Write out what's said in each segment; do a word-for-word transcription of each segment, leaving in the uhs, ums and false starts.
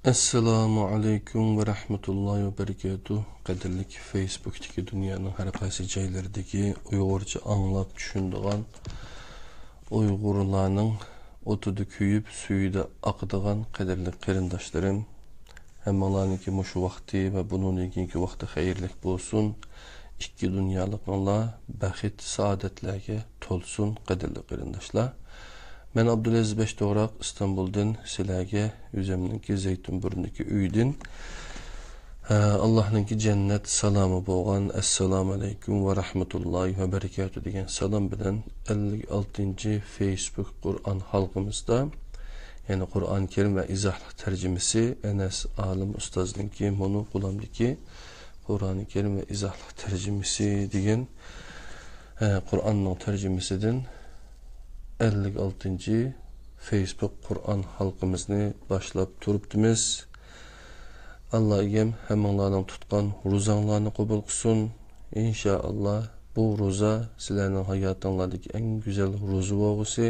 ئەسسالامۇ ئەلەيكۇم ۋە رەھمەتۇللاھى ۋە بەرىكاتۇھ. قەدىرلىك فېيسبۇكتىكى دۇنيانىڭ ھەر قايسى جايلىرىدىكى ئۇيغۇرچە ئاڭلاپ چۈشىنىدىغان ئۇيغۇرلارنىڭ ئوتىدا كۆيۈپ، سۈيىدە ئاقىدىغان قەدىرلىك قېرىنداشلىرىم، ھەممىڭلارنىڭكى مۇشۇ ۋاقتى ۋە بۇنىڭدىن كېيىنكى ۋاقتى خەيرلىك بولسۇن. ئىككى دۇنيالىقىڭلار بەخت، سائادەتلەرگە تولسۇن، قەدىرلىك قېرىنداشلار. مەن ئابدۇلئەزىز بەشتوغراق ئىستانبۇلدىن سىلەرگە ئۆزۈمنىڭكى زەيتۇن بۇرنىدىكى ئۆيدىن، ئە، ئاللاھنىڭكى جەننەت سالامى بولغان «ئەسسالامۇ ئەلەيكۇم ۋە رەھمەتۇللاھى ۋە بەرىكاتۇھ» دېگەن سالام بىلەن ئەللىك ئالتىنچى فېيسبۇك قۇرئان ھالقىمىزدا، يەنى قۇرئان كەرىم ۋە ئىزاھلىق تەرجىمىسى، ئەنەس ئالىم ئۇستازنىڭكى مۇنۇ قولۇمدىكى قۇرئان كەرىم ۋە ئىزاھلىق تەرجىمىسى دېگەن، ئە، قۇرئاننىڭ تەرجىمىسىدىن ئەللىك ئالتىنچى فېيسبۇك قۇرئان ھالقىمىزنى باشلاپ تۇرۇپتىمىز. ئاللا ئىگەم ھەممىڭلارنىڭ تۇتقان روزاڭلارنى قوبۇل قىلسۇن. ئىنشائاللا، بۇ روزا سىلەرنىڭ ھاياتىڭلاردىكى ئەڭ گۈزەل روزا بولغۇسى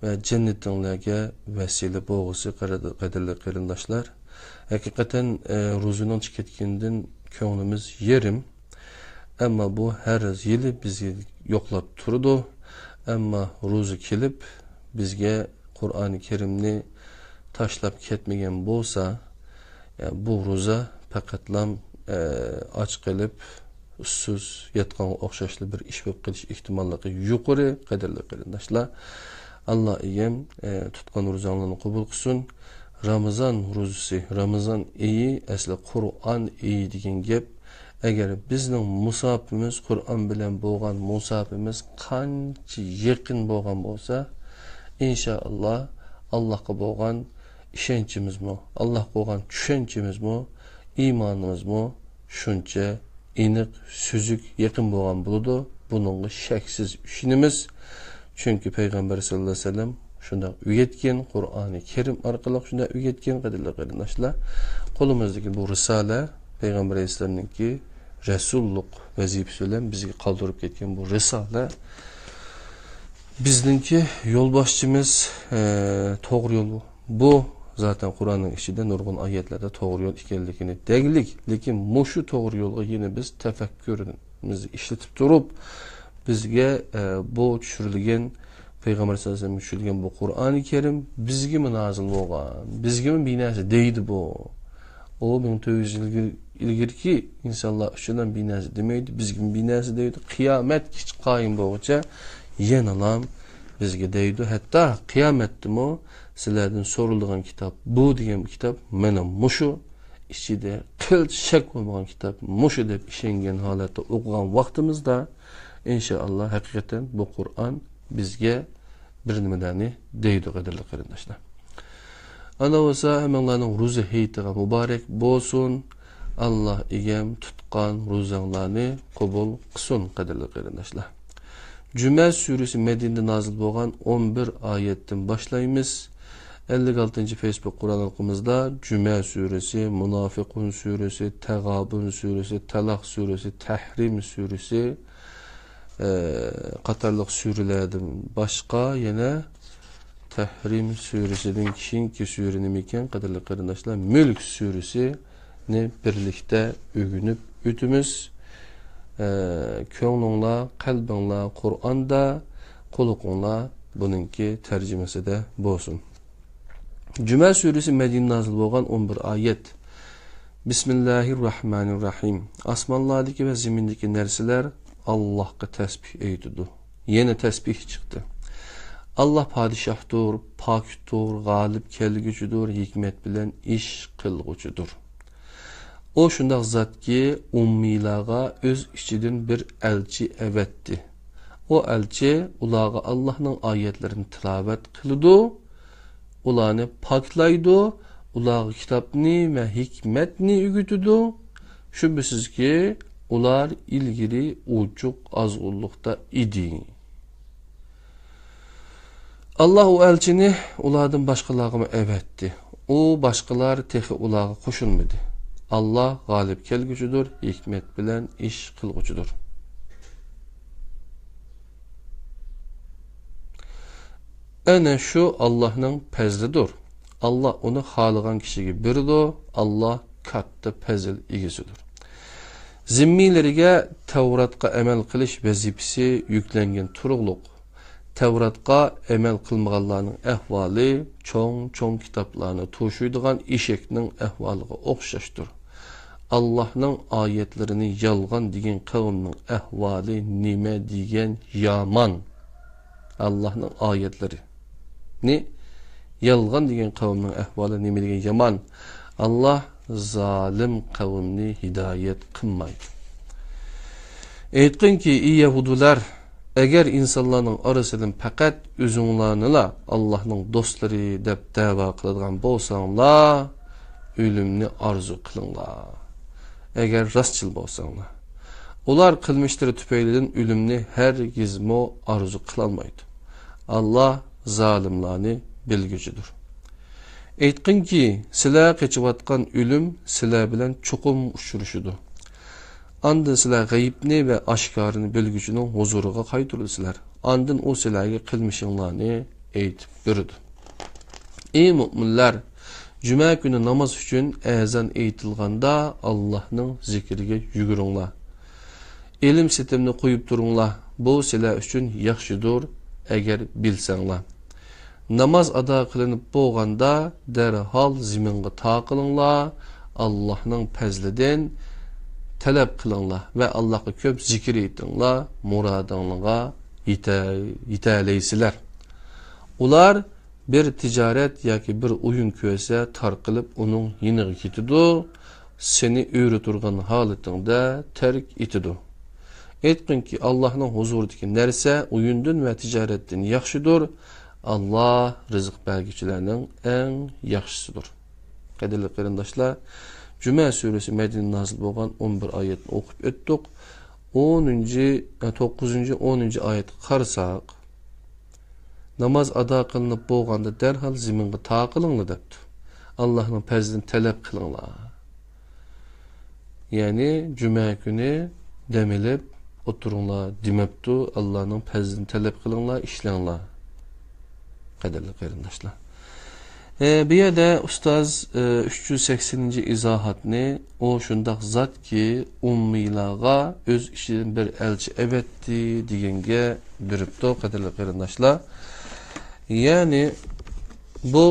ۋە جەننىتىڭلارگە ۋەسىلە بولغۇسى، قەدىرلىك قېرىنداشلار. ھەقىقەتەن، ئە، روزىنىڭ چىقىپ كەتكىنىدىن كۆڭلىمىز يېرىم. ئەمما بۇ ھەر يىلى بىزگە يوقلاپ تۇرىدۇ. ئەمما روزا كېلىپ، بىزگە قۇرئانى كەرىمنى تاشلاپ كەتمىگەن بولسا، يا، بۇ روزا پەقەتلام، ئە، ئاچ قېلىپ، ئۇسسۇز ياتقانغا ئوخشاشلا بىر ئىش بولۇپ قېلىش ئېھتىماللىقى يۇقىرى، قەدىرلىك قېرىنداشلار. ئاللا ئىگەم، ئە، تۇتقان روزاڭلارنى قوبۇل قىلسۇن. رامىزان روزىسى، رامىزان ئېيى ئەسلى قۇرئان ئېيى دېگەن گەپ. ئەگەر بىزنىڭ مۇساپىمىز، قۇرئان بىلەن بولغان مۇساپىمىز قانچە يېقىن بولغان بولسا، ئىنشائاللا، ئاللاھقا بولغان ئىشەنچىمىزمۇ، ئاللاھقا بولغان چۈشەنچىمىزمۇ، ئىمانىمىزمۇ شۇنچە ئېنىق، سۈزۈك، يېقىن بولغان بولىدۇ. بۇنىڭغا شەكسىز ئىشىنىمىز. چۈنكى پەيغەمبەر سەللەللاھۇ ئەلەيھى ۋەسەللەم شۇنداق ئۆگەتكەن، قۇرئانى كەرىم ئارقىلىق شۇنداق ئۆگەتكەن، قەدىرلىك قېرىنداشلار. قولىمىزدىكى بۇ رىسالە پەيغەمبەر ئەلەيھىسسالامنىڭكى رەسۇللۇق ۋەزىپىسى بىلەن بىزگە قالدۇرۇپ كەتكەن بۇ رىسالە بىزنىڭكى يولباشچىمىز، ئە، توغرا يول. بۇ زاتەن قۇرئاننىڭ ئىچىدە نۇرغۇن ئايەتلەردە توغرا يول ئىكەنلىكىنى دەگلىك، لېكىن مۇشۇ توغرا يولغا يەنە بىز تەپەككۇرىمىزنى ئىشلىتىپ تۇرۇپ، بىزگە، ئە، بۇ چۈشۈرۈلگەن پەيغەمبەر سەللەللاھۇ ئەلەيھى ۋەسەللەم چۈشۈرگەن بۇ قۇرئانى كەرىم بىزگىمۇ نازىل بولغان، بىزگىمۇ بىر نەرسە دەيدۇ بۇ. ئۇ مىڭ تۆت يۈز يىل ئىلگىرىكى ئىنسانلار ئۈچۈن ھەم بىر نەرسە دېمەيدۇ، بىزگىمۇ بىر نەرسە دەيدۇ. قىيامەتكىچە قايىم بولغۇچە يەنىلا بىزگە دەيدۇ. ھەتتا قىيامەتتىمۇ سىلەردىن سورىلىدىغان كىتاب بۇ دېگەن كىتاب مانا مۇشۇ، ئىچىدە قىلچە شەك بولمىغان كىتاب مۇشۇ دەپ ئىشەنگەن ھالەتتە ئوقۇغان ۋاقتىمىزدا، ئىنشائاللا، ھەقىقەتەن بۇ قۇرئان بىزگە بىر نېمىلەرنى دەيدۇ، قەدىرلىك قېرىنداشلار. ئانا بولسا ھەممىڭلارنىڭ روزا ھېيتىغا مۇبارەك بولسۇن. ئاللا ئىگەم تۇتقان روزاڭلارنى قوبۇل قىلسۇن، قەدىرلىك قېرىنداشلار. جۈمە سۈرىسى مەدىنىدە نازىل بولغان، ئون بىر ئايەتتىن باشلايمىز. ئەللىك ئالتىنچى فېيسبۇك قۇرئان ھالقىمىزدا جۈمە سۈرىسى، مۇنافىقۇن سۈرىسى، تەغابۇن سۈرىسى، تەلاق سۈرىسى، تەھرىم سۈرىسى، ئە، قاتارلىق سۈرىلەردىن باشقا يەنە تەھرىم سۈرىسىدىن كېيىنكى سۈرە نېمىكەن، قەدىرلىك قېرىنداشلار؟ مۈلك سۈرىسىنى بىرلىكتە ئۆگىنىپ ئۆتىمىز. ئە، كۆڭلۈڭلار، قەلبىڭلار قۇرئاندا، قۇلىقىڭلار بۇنىڭكى تەرجىمىسىدە بولسۇن. جۈمە سۈرىسى مەدىنىدە نازىل بولغان، ئون بىر ئايەت. بىسمىللاھىر راھمانىر راھىم. ئاسمانلاردىكى ۋە زېمىندىكى نەرسىلەر ئاللاھقا تەسبىھ ئېيتىدۇ. يەنە تەسبىھ چىقتى. ئاللاھ پادىشاھتۇر، پاكتۇر، غالىب كەلگۈچىدۇر، ھېكمەت بىلەن ئىش قىلغۇچىدۇر. ئۇ شۇنداق زاتكى، ئۇممىيلارغا ئۆز ئىچىدىن بىر ئەلچى ئەۋەتتى. ئۇ ئەلچى ئۇلارغا ئاللاھنىڭ ئايەتلىرىنى تىلاۋەت قىلىدۇ، ئۇلارنى پاكلايدۇ، ئۇلارغا كىتابنى ۋە ھېكمەتنى ئۆگىتىدۇ. شۈبھىسىزكى، ئۇلار ئىلگىرى ئوچۇق ئازغۇنلۇقتا ئىدى. ئاللاھ ئۇ ئەلچىنى ئۇلاردىن باشقىلارغىمۇ ئەۋەتتى. ئۇ باشقىلار تېخى ئۇلارغا قوشۇلمىدى. ئاللاھ غالىب كەلگۈچىدۇر، ھېكمەت بىلەن ئىش قىلغۇچىدۇر. ئەنە شۇ ئاللاھنىڭ پەزلىدۇر. ئاللا ئۇنى خالىغان كىشىگە بېرىدۇ. ئاللا كاتتا پەزىل ئىگىسىدۇر. زىممىيلىرىگە تەۋراتقا ئەمەل قىلىش ۋەزىپىسى يۈكلەنگەن تۇرۇقلۇق. تەۋراتقا ئەمەل قىلمىغانلارنىڭ ئەھۋالى چوڭ-چوڭ كىتابلارنى توشۇيدىغان ئېشەكنىڭ ئەھۋالىغا ئوخشاشتۇر. ئاللاھنىڭ ئايەتلىرىنى يالغان دېگەن قەۋمنىڭ ئەھۋالى نېمە دېگەن يامان! ئاللاھنىڭ ئايەتلىرىنى يالغان دېگەن قەۋمنىڭ ئەھۋالى نېمە دېگەن يامان! ئاللاھ زالىم قەۋمنى ھىدايەت قىلمايدۇ. ئېيتقىنكى، ئى يەھۇدىيلار، ئەگەر ئىنسانلارنىڭ ئارىسىدىن پەقەت ئۆزۈڭلارنىلا ئاللاھنىڭ دوستلىرى دەپ دەۋا قىلىدىغان بولساڭلار، ئۆلۈمنى ئارزۇ قىلىڭلار. ئەگەر راستچىل بولساڭلار. ئۇلار قىلمىشلىرى تۈپەيلىدىن ئۆلۈمنى ھەرگىزمۇ ئارزۇ قىلالمايدۇ. ئاللاھ زالىملارنى بىلگۈچىدۇر. ئېيتقىنكى، سىلەر قېچىۋاتقان ئۆلۈم سىلەر بىلەن چوقۇم ئۇچرىشىدۇ. ئاندىن سىلەر غەيىبنى ۋە ئاشكارىنى بىلگۈچىنىڭ ھۇزۇرىغا قايتۇرۇلىسىلەر. ئاندىن ئۇ سىلەرگە قىلمىشىڭلارنى ئېيتىپ بېرىدۇ. ئى مۆمىنلەر! جۈمە كۈنى ناماز ئۈچۈن ئەزان ئېيتىلغاندا ئاللاھنىڭ زىكرىگە يۈگۈرۈڭلار. ئېلىم-سېتىمنى قويۇپ تۇرۇڭلار، بۇ سىلەر ئۈچۈن ياخشىدۇر، ئەگەر بىلسەڭلار. ناماز ئادا قىلىنىپ بولغاندا، دەرھال زېمىنغا تاقىلىڭلار، ئاللاھنىڭ پەزلىدىن تەلەپ قىلىڭلار ۋە ئاللاھقا كۆپ زىكىر ئېيتىڭلار، مۇرادىڭلارغا يېتە-، يېتەلەيسىلەر. ئۇلار بىر تىجارەت ياكى بىر ئويۇن كۆرسە، تارقىلىپ ئۇنىڭ يېنىغا كېتىدۇ، سېنى ئۆرە تۇرغان ھالىتىڭدە تەرك ئېتىدۇ. ئېيتقىنكى، ئاللاھنىڭ ھۇزۇرىدىكى نەرسە ئويۇندىن ۋە تىجارەتتىن ياخشىدۇر. ئاللاھ رىزىق بەرگۈچىلەرنىڭ ئەڭ ياخشىسىدۇر. قەدىرلىك قېرىنداشلار، جۈمە سۈرىسى مەدىنىدە نازىل بولغان ئون بىر ئايەتنى ئوقۇپ ئۆتتۇق. ئونىنچى، توققۇزىنچى، ئونىنچى ئايەتكە قارىساق، ناماز ئادا قىلىنىپ بولغاندا دەرھال زېمىنغا تاقىلىڭلار دەپتۇ. ئاللاھنىڭ پەزلىنى تەلەپ قىلىڭلار. يەنى جۈمە كۈنى دەم ئېلىپ ئولتۇرۇڭلار دېمەپتۇ. ئاللاھنىڭ پەزلىنى تەلەپ قىلىڭلار، ئىشلەڭلار. قەدىرلىك قېرىنداشلار. ئە، بۇ يەردە ئۇستاز، ئە، ئۈچ يۈز سەكسىنىنچى ئىزاھاتنى، ئۇ شۇنداق زاتكى، ئۇممىيلارغا ئۆز ئىچىدىن بىر ئەلچى ئەۋەتتى دېگەنگە بېرىپتۇ، قەدىرلىك قېرىنداشلار. يەنى بۇ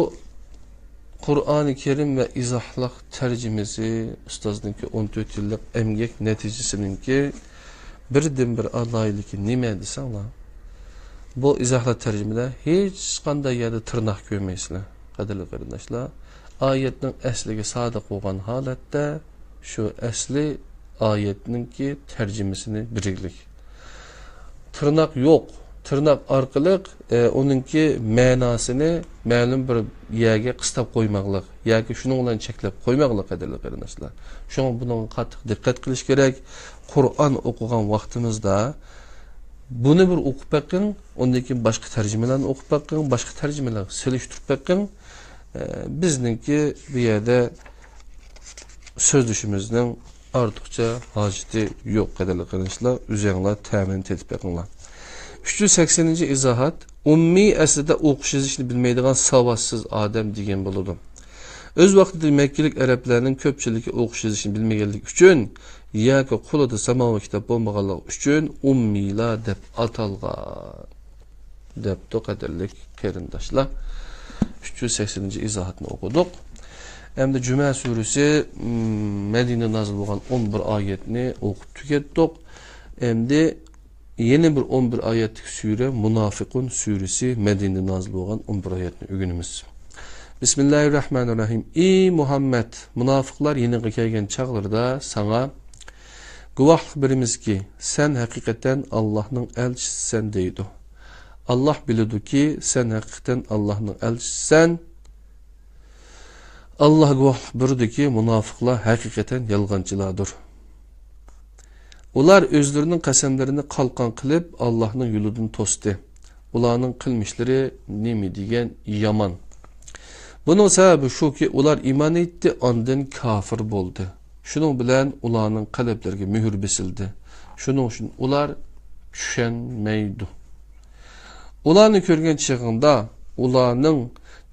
قۇرئانى كەرىم ۋە ئىزاھلىق تەرجىمىسى، ئۇستازنىڭكى ئون تۆت يىللىق ئەمگەك نەتىجىسىنىڭكى بىردىنبىر ئالاھىدىلىكى نېمە دېسەڭلار، بۇ ئىزاھلىق تەرجىمىدە ھېچقانداق يەردە تىرناق كۆرمەيسىلەر، قەدىرلىك قېرىنداشلار. ئايەتنىڭ ئەسلىگە سادىق بولغان ھالەتتە شۇ ئەسلى ئايەتنىڭكى تەرجىمىسىنى بېرىگلىك. تىرناق يوق. تىرناق ئارقىلىق، ئە، ئۇنىڭكى مەناسىنى مەلۇم بىر يەرگە قىستاپ قويماقلىق ياكى شۇنىڭ بىلەن چەكلەپ قويماقلىق، قەدىرلىك قېرىنداشلار. شۇڭا بۇنىڭغا قاتتىق دىققەت قىلىش كېرەك. قۇرئان ئوقۇغان ۋاقتىمىزدا بۇنى بىر ئوقۇپ بېقىڭ، ئۇندىن كېيىن باشقا تەرجىمىلەرنى ئوقۇپ بېقىڭ، باشقا تەرجىمىلەرگە سېلىشتۇرۇپ بېقىڭ. ئە، بىزنىڭكى بۇ يەردە سۆزلىشىمىزنىڭ ئارتۇقچە ھاجىتى يوق، قەدىرلىك قېرىنداشلار، ئۆزۈڭلار تەمىنى تېتىپ بېقىڭلار. ئۈچ يۈز سەكسىنىنچى ئىزاھات، ئۇممىي ئەسلىدە ئوقۇش يېزىشنى بىلمەيدىغان ساۋاتسىز ئادەم دېگەن بولىدۇ. ئۆز ۋاقتىدا مەككىلىك ئەرەبلەرنىڭ كۆپچىلىكى ئوقۇش يېزىشنى بىلمىگەنلىكى ئۈچۈن ياكى قولىدا ساماۋى كىتاب بولمىغانلىقى ئۈچۈن ئۇممىيلار دەپ ئاتالغان. دەپتۇ، قەدىرلىك قېرىنداشلار. ئۈچ يۈز سەكسىنىنچى ئىزاھاتنى ئوقۇدۇق. ئەمدى جۈمە سۈرىسى، م، مەدىنىدە نازىل بولغان ئون بىر ئايەتنى ئوقۇپ تۈگەتتۇق. ئەمدى يەنە بىر ئون بىر ئايەتلىك سۈرە، مۇنافىقۇن سۈرىسى، مەدىنىدە نازىل بولغان ئون بىر ئايەتنى ئۆگىنىمىز. بىسمىللاھىررەھمانىررەھىم. ئى مۇھەممەد، مۇنافىقلار يېنىڭغا كەلگەن چاغلىرىدا ساڭا، گۇۋاھلىق بېرىمىزكى، سەن ھەقىقەتەن ئاللاھنىڭ ئەلچىسىسەن دەيدۇ. ئاللاھ بىلىدۇكى، سەن ھەقىقەتەن ئاللاھنىڭ ئەلچىسىسەن. ئاللاھ گۇۋاھلىق بېرىدۇكى، مۇنافىقلار ھەقىقەتەن يالغانچىلاردۇر. ئۇلار ئۆزلىرىنىڭ قەسەملىرىنى قالقان قىلىپ، ئاللاھنىڭ يولىدىن توستى. ئۇلارنىڭ قىلمىشلىرى نېمە دېگەن يامان! بۇنىڭ سەۋەبى شۇكى، ئۇلار ئىمان ئېيتتى، ئاندىن كاپىر بولدى. شۇنىڭ بىلەن ئۇلارنىڭ قەلبلىرىگە مۆھۈر بېسىلدى. شۇنىڭ ئۈچۈن ئۇلار چۈشەنمەيدۇ. ئۇلارنى كۆرگەن چېغىڭدا، ئۇلارنىڭ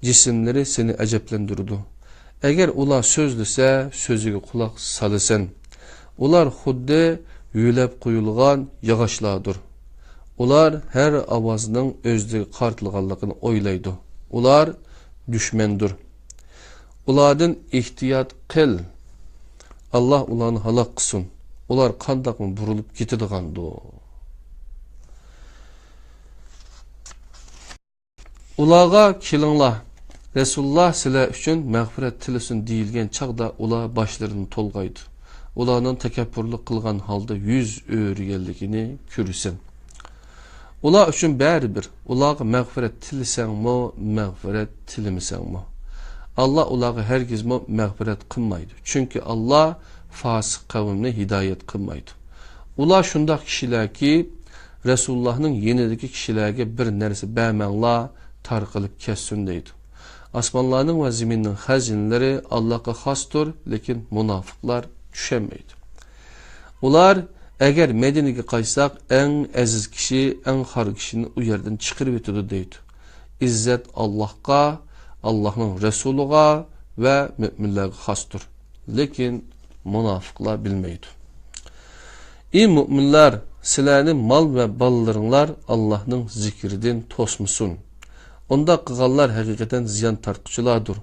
جىسىملىرى سېنى ئەجەبلەندۈرىدۇ. ئەگەر ئۇلار سۆزلىسە، سۆزىگە قۇلاق سالىسەن. ئۇلار خۇددى يۆلەپ قويۇلغان ياغاچلاردۇر. ئۇلار ھەر ئاۋازنىڭ ئۆزىگە قارىتىلغانلىقىنى ئويلايدۇ. ئۇلار دۈشمەندۇر. ئۇلاردىن ئېھتىيات قىل. ئاللاھ ئۇلارنى ھالاك قىلسۇن. ئۇلار قانداقمۇ بۇرۇلۇپ كېتىدىغاندۇ؟ ئۇلارغا كېلىڭلار، رەسۇلۇللاھ سىلەر ئۈچۈن مەغپىرەت تىلىسۇن دېيىلگەن چاغدا ئۇلار باشلىرىنى تولغايدۇ. ئۇلارنىڭ تەكەببۇرلۇق قىلغان ھالدا يۈز ئۆرۈگەنلىكىنى كۆرىسەن. ئۇلار ئۈچۈن بەرىبىر، ئۇلارغا مەغپىرەت تىلىسەڭمۇ، مەغپىرەت تىلىمىسەڭمۇ. ئاللاھ ئۇلارغا ھەرگىزمۇ مەغپىرەت قىلمايدۇ. چۈنكى ئاللاھ فاسىق قەۋمنى ھىدايەت قىلمايدۇ. ئۇلار شۇنداق كىشىلەركى، رەسۇلۇللاھنىڭ يېنىدىكى كىشىلەرگە بىر نەرسە بەرمەڭلار، تارقىلىپ كەتسۇن دەيدۇ. ئاسمانلارنىڭ ۋە زېمىننىڭ خەزىنىلىرى ئاللاھقا خاستۇر، لېكىن مۇناپىقلار چۈشەنمەيدۇ. ئۇلار، ئەگەر مەدىنىگە قايتساق، ئەڭ ئەزىز كىشى، ئەڭ خار كىشىنى ئۇ يەردىن چىقىرىۋېتىدۇ دەيدۇ. ئىززەت ئاللاھقا، ئاللاھنىڭ رەسۇلىغا ۋە مۆمىنلەرگە خاستۇر. لېكىن مۇناپىقلار بىلمەيدۇ. ئى مۆمىنلەر، سىلەرنى مال ۋە بالىلىرىڭلار ئاللاھنىڭ زىكرىدىن توسمىسۇن. ئۇنداق قىلغانلار ھەقىقەتەن زىيان تارتقۇچىلاردۇر.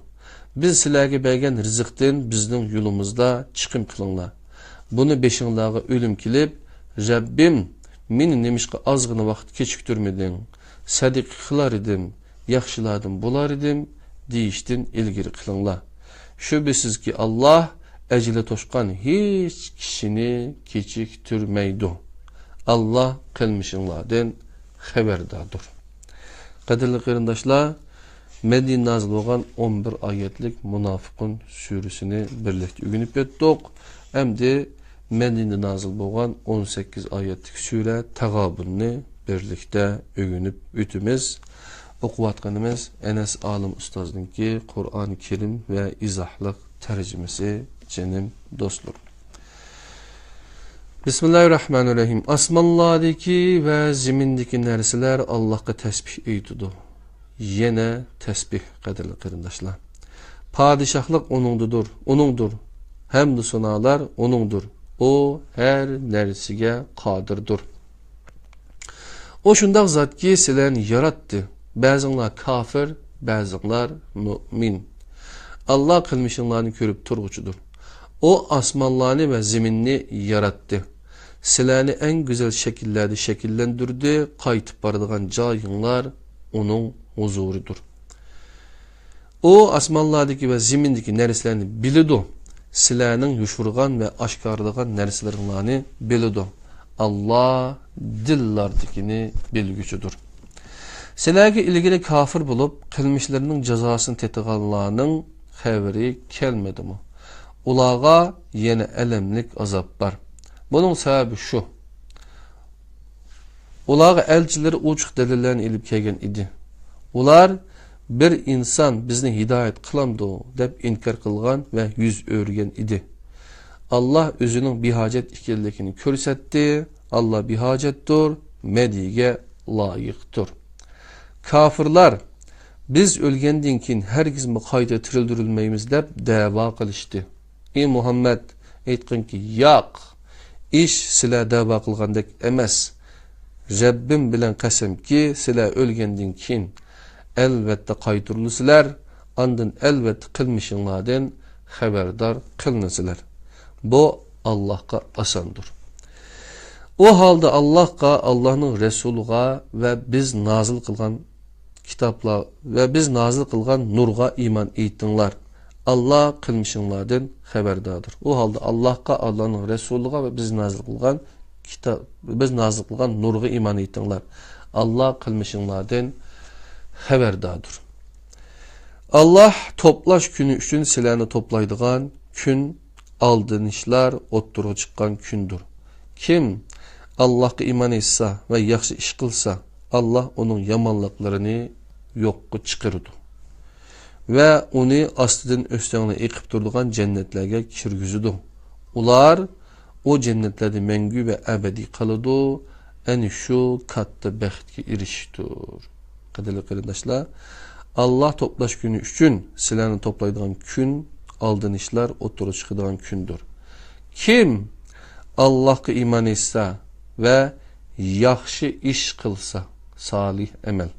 بىز سىلەرگە بەرگەن رىزىقتىن بىزنىڭ يولىمىزدا چىقىم قىلىڭلار. بۇنى بېشىڭلارغا ئۆلۈم كېلىپ، رەببىم، مېنى نېمىشقا ئازغىنە ۋاقىت كېچىكتۈرمىدىڭ؟ سەدىقە قىلار ئىدىم، ياخشىلاردىن بولار ئىدىم، دېيىشتىن ئىلگىرى قىلىڭلار. شۈبھىسىزكى، ئاللاھ ئەجىلى توشقان ھېچ كىشىنى كېچىكتۈرمەيدۇ. ئاللاھ قىلمىشىڭلاردىن خەۋەرداردۇر. قەدىرلىك قېرىنداشلار، مەدىنىدە نازىل بولغان ئون بىر ئايەتلىك مۇنافىقۇن سۈرىسىنى بىرلىكتە ئۆگىنىپ ئۆتتۇق. ئەمدى مەدىنىدە نازىل بولغان ئون سەككىز ئايەتلىك سۈرە تاغابۇننى بىرلىكتە ئۆگىنىپ ئۆتىمىز. ئوقۇۋاتقىنىمىز ئەنەس ئالىم ئۇستازنىڭكى قۇرئان كەرىم ۋە ئىزاھلىق تەرجىمىسى، جېنىم دوستلىرىم. بىسمىللاھىررەھمانىررەھىم. ئاسمانلاردىكى ۋە زېمىندىكى نەرسىلەر ئاللاھقا تەسبىھ ئېيتىدۇ. يەنە تەسبىھ، قەدىرلىك قېرىنداشلار. پادىشاھلىق ئۇنىڭدىدۇر، ئۇنىڭدۇر. ھەمدۇ سانالار ئۇنىڭدۇر. ئۇ ھەر نەرسىگە قادىردۇر. ئۇ شۇنداق زاتكى، سىلەرنى ياراتتى. بەزىڭلار كاپىر، بەزىڭلار مۆمىن. ئاللاھ قىلمىشىڭلارنى كۆرۈپ تۇرغۇچىدۇر. ئۇ ئاسمانلارنى ۋە زېمىننى ياراتتى. سىلەرنى ئەڭ گۈزەل شەكىللەردە شەكىللەندۈردى، قايتىپ بارىدىغان جايىڭلار ئۇنىڭ ھۇزۇرىدۇر. ئۇ ئاسمانلاردىكى ۋە زېمىندىكى نەرسىلەرنى بىلىدۇ. سىلەرنىڭ يوشۇرغان ۋە ئاشكارىلىغان نەرسىلىرىڭلارنى بىلىدۇ. ئاللاھ دىللاردىكىنى بىلگۈچىدۇر. سىلەرگە ئىلگىرى كاپىر بولۇپ، قىلمىشلىرىنىڭ جازاسىنى تېتىغانلارنىڭ خەۋىرى كەلمىدىمۇ؟ ئۇلارغا يەنە ئەلەملىك ئازاب بار. بۇنىڭ سەۋەبى شۇ. ئۇلارغا ئەلچىلىرى ئوچۇق دەلىللەرنى ئېلىپ كەلگەن ئىدى. ئۇلار، بىر ئىنسان بىزنى ھىدايەت قىلامدۇ؟ دەپ ئىنكار قىلغان ۋە يۈز ئۆرۈگەن ئىدى. ئاللاھ ئۆزىنىڭ بىھاجەت ئىكەنلىكىنى كۆرسەتتى. ئاللاھ بىھاجەتتۇر، مەدھىيگە لايىقتۇر. كاپىرلار، بىز ئۆلگەندىن كېيىن ھەرگىزمۇ قايتا تىرىلدۈرۈلمەيمىز دەپ دەۋا قىلىشتى. ئى مۇھەممەد، ئېيتقىنكى، ياق، ئىش سىلەر دەۋا قىلغاندەك ئەمەس. رەببىم بىلەن قەسەمكى، سىلەر ئۆلگەندىن كېيىن ئەلۋەتتە قايتۇرۇلىسىلەر، ئاندىن ئەلۋەتتە قىلمىشىڭلاردىن خەۋەردار قىلىنىسىلەر. بۇ ئاللاھقا ئاساندۇر. ئۇ ھالدا ئاللاھقا، ئاللاھنىڭ رەسۇلىغا ۋە بىز نازىل قىلغان كىتابلار ۋە بىز نازىل قىلغان نۇرغا ئىمان ئېيتىڭلار. ئاللاھ قىلمىشىڭلاردىن خەۋەرداردۇر. ئۇ ھالدا ئاللاھقا، ئاللاھنىڭ رەسۇلىغا ۋە بىز نازىل قىلغان كىتاب، بىز نازىل قىلغان نۇرغا ئىمان ئېيتىڭلار. ئاللاھ قىلمىشىڭلاردىن خەۋەرداردۇر. ئاللاھ توپلاش كۈنى ئۈچۈن سىلەرنى توپلايدىغان كۈن، ئالدىنىشلار ئوتتۇرىغا چىققان كۈندۇر. كىم ئاللاھقا ئىمان ئېيتسا ۋە ياخشى ئىش قىلسا، ئاللاھ ئۇنىڭ يامانلىقلىرىنى يوققا چىقىرىدۇ ۋە ئۇنى ئاستىدىن ئۆستەڭلەر ئېقىپ تۇرىدىغان جەننەتلەرگە كىرگۈزىدۇ. ئۇلار ئۇ جەننەتلەردە مەڭگۈ ۋە ئەبەدىي قالىدۇ. ئەنە شۇ كاتتا بەختكە ئېرىشىشتۇر. قەدىرلىك قېرىنداشلار، ئاللا توپلاش كۈنى ئۈچۈن سىلەرنى توپلايدىغان كۈن، ئالدىنىشلار ئوتتۇرىغا چىقىدىغان كۈندۇر. كىم ئاللاغا ئىمان ئېيتسا ۋە ياخشى ئىش قىلسا، سالىھ ئەمەل،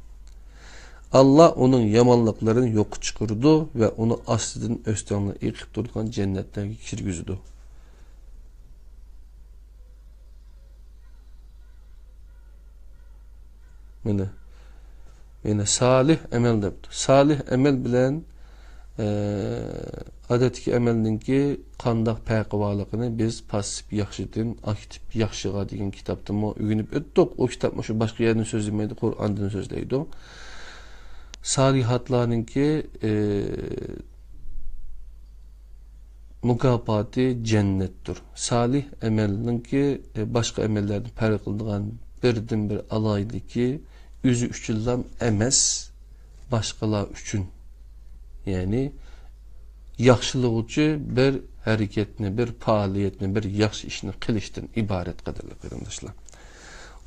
ئاللا ئۇنىڭ يامانلىقلىرىنى يوققا چىقىرىدۇ ۋە ئۇنى ئاستىدىن ئۆستەڭلەر ئېقىپ تۇرىدىغان جەننەتلەرگە كىرگۈزىدۇ. مانا، يەنە سالىھ ئەمەل دەپتۇ. سالىھ ئەمەل بىلەن، ئە، ئادەتتىكى ئەمەلنىڭكى قانداق پەرقى بارلىقىنى بىز پاسسىپ ياخشىدىن ئاكتىپ ياخشىغا دېگەن كىتابتىمۇ ئۆگىنىپ ئۆتتۇق. ئۇ كىتابمۇ شۇ باشقا يەردىن سۆزلىمەيدۇ، قۇرئاندىن سۆزلەيدۇ. سالىھاتلارنىڭكى، ئە، مۇكاپاتى جەننەتتۇر. سالىھ ئەمەلنىڭكى، ئە، باشقا ئەمەللەردىن پەرق قىلىدىغان بىردىنبىر ئالاھىدىلىكى، ئۆزى ئۈچۈنلا ئەمەس، باشقىلار ئۈچۈن. يەنى ياخشىلىغۇچى بىر ھەرىكەتنى، بىر پائالىيەتنى، بىر ياخشى ئىشنى قىلىشتىن ئىبارەت، قەدىرلىك قېرىنداشلار.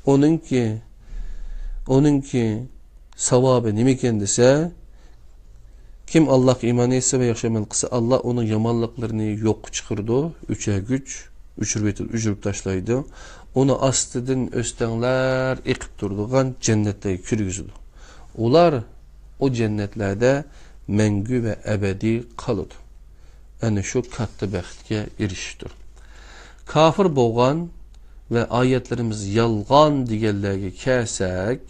ئۇنىڭكى، ئۇنىڭكى ساۋابى نېمىكەن دېسە، كىم ئاللاغا ئىمان ئېيتسا ۋە ياخشى ئەمەل قىلسا، ئاللا ئۇنىڭ يامانلىقلىرىنى يوققا چىقىرىدۇ، ئۆچۈرگۈچ، ئۆچۈرۈۋېتىدۇ، ئۆچۈرۈپ تاشلايدۇ. ئۇنى ئاستىدىن ئۆستەڭلەر ئېقىپ تۇرىدىغان جەننەتلەرگە كىرگۈزىدۇ. ئۇلار ئۇ جەننەتلەردە مەڭگۈ ۋە ئەبەدىي قالىدۇ. ئەنە شۇ كاتتا بەختكە ئېرىشىشتۇر. كاپىر بولغان ۋە ئايەتلىرىمىز يالغان دېگەنلەرگە كەلسەك،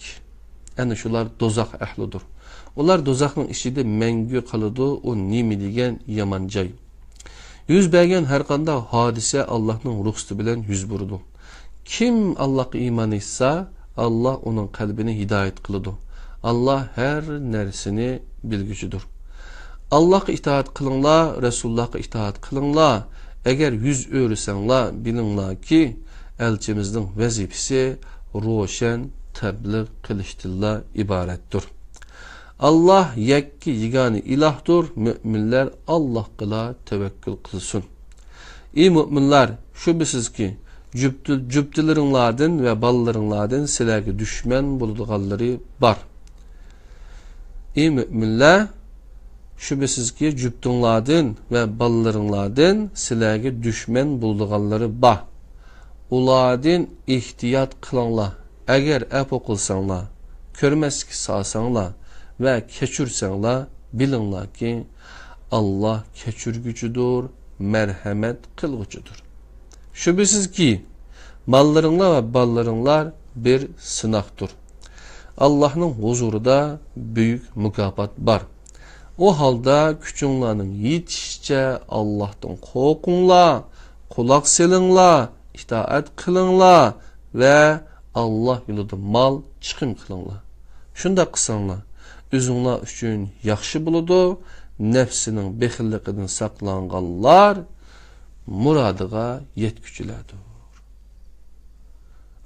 ئەنە شۇلار دوزاخ ئەھلىدۇر. ئۇلار دوزاخنىڭ ئىچىدە مەڭگۈ قالىدۇ، ئۇ نېمە دېگەن يامان جاي! يۈز بەرگەن ھەرقانداق ھادىسە ئاللاھنىڭ رۇخسىتى بىلەن يۈز بېرىدۇ. كىم ئاللاھقا ئىمان ئېيتسا، ئاللاھ ئۇنىڭ قەلبىنى ھىدايەت قىلىدۇ. ئاللاھ ھەر نەرسىنى بىلگۈچىدۇر. ئاللاھقا ئىتائەت قىلىڭلار، رەسۇلۇللاھقا ئىتائەت قىلىڭلار. ئەگەر يۈز ئۆرۈسەڭلار، بىلىڭلاركى، ئەلچىمىزنىڭ ۋەزىپىسى روشەن تەبلىغ قىلىشتىنلا ئىبارەتتۇر. ئاللاھ يەككە يېگانە ئىلاھتۇر، مۆمىنلەر ئاللاھقىلا تەۋەككۈل قىلسۇن. ئى مۆمىنلەر، شۈبھىسىزكى، جۈپتى-، جۈپتىلىرىڭلاردىن ۋە بالىلىرىڭلاردىن سىلەرگە دۈشمەن بولىدىغانلىرى بار. ئى مۆمىنلەر، شۈبھىسىزكى، جۈپتۈڭلاردىن ۋە بالىلىرىڭلاردىن سىلەرگە دۈشمەن بولىدىغانلىرى بار. ئۇلاردىن ئېھتىيات قىلىڭلار. ئەگەر ئەپۇ قىلساڭلار، كۆرمەسلىككە سالساڭلار ۋە كەچۈرسەڭلار، بىلىڭلاركى، ئاللاھ كەچۈرگۈچىدۇر، مەرھەمەت قىلغۇچىدۇر. شۈبھىسىزكى، ماللىرىڭلار ۋە بالىلىرىڭلار بىر سىناقتۇر. ئاللاھنىڭ ھۇزۇرىدا بۈيۈك مۇكاپات بار. ئۇ ھالدا كۈچۈڭلارنىڭ يېتىشىچە ئاللاھتىن قورقۇڭلار، قۇلاق سېلىڭلار، ئىتائەت قىلىڭلار ۋە ئاللاھ يولىدا مال چىقىم قىلىڭلار. شۇنداق قىلساڭلار، ئۆزۈڭلار ئۈچۈن ياخشى بولىدۇ. نەپسىنىڭ بېخىللىقىدىن ساقلانغانلار مۇرادىغا يەتكۈچىلەردۇر.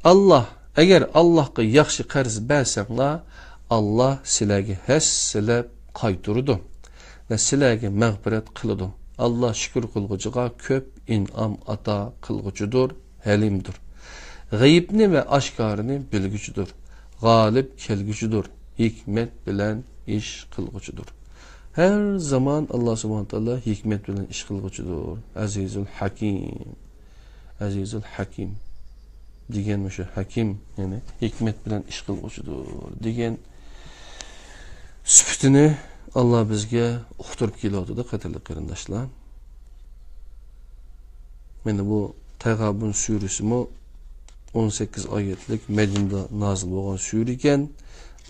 ئاللاھ، ئەگەر ئاللاھقا ياخشى قەرز بەرسەڭلار، ئاللاھ سىلەرگە ھەسسىلەپ قايتۇرىدۇ ۋە سىلەرگە مەغپىرەت قىلىدۇ. ئاللاھ شۈكۈر قىلغۇچىغا كۆپ ئىنئام ئاتا قىلغۇچىدۇر، ھەلىمدۇر. غەيىبنى ۋە ئاشكارىنى بىلگۈچىدۇر. غالىب كەلگۈچىدۇر. ھېكمەت بىلەن ئىش قىلغۇچىدۇر. ھەر زامان ئاللاھ سۇبھانەھۇ ۋە تائالا ھېكمەت بىلەن ئىش قىلغۇچىدۇر. ئەزىزۇل ھەكىم. ئەزىزۇل ھەكىم دېگەن مۇشۇ ھەكىم، يەنى ھېكمەت بىلەن ئىش قىلغۇچىدۇر دېگەن سۈپىتىنى ئاللاھ بىزگە ئۇقتۇرۇپ كېلىۋاتىدۇ، قەدىرلىك قېرىنداشلار. مانا بۇ تەغابۇن سۈرىسىمۇ ئون سەككىز ئايەتلىك مەدىنىدە نازىل بولغان سۈرە ئىكەن.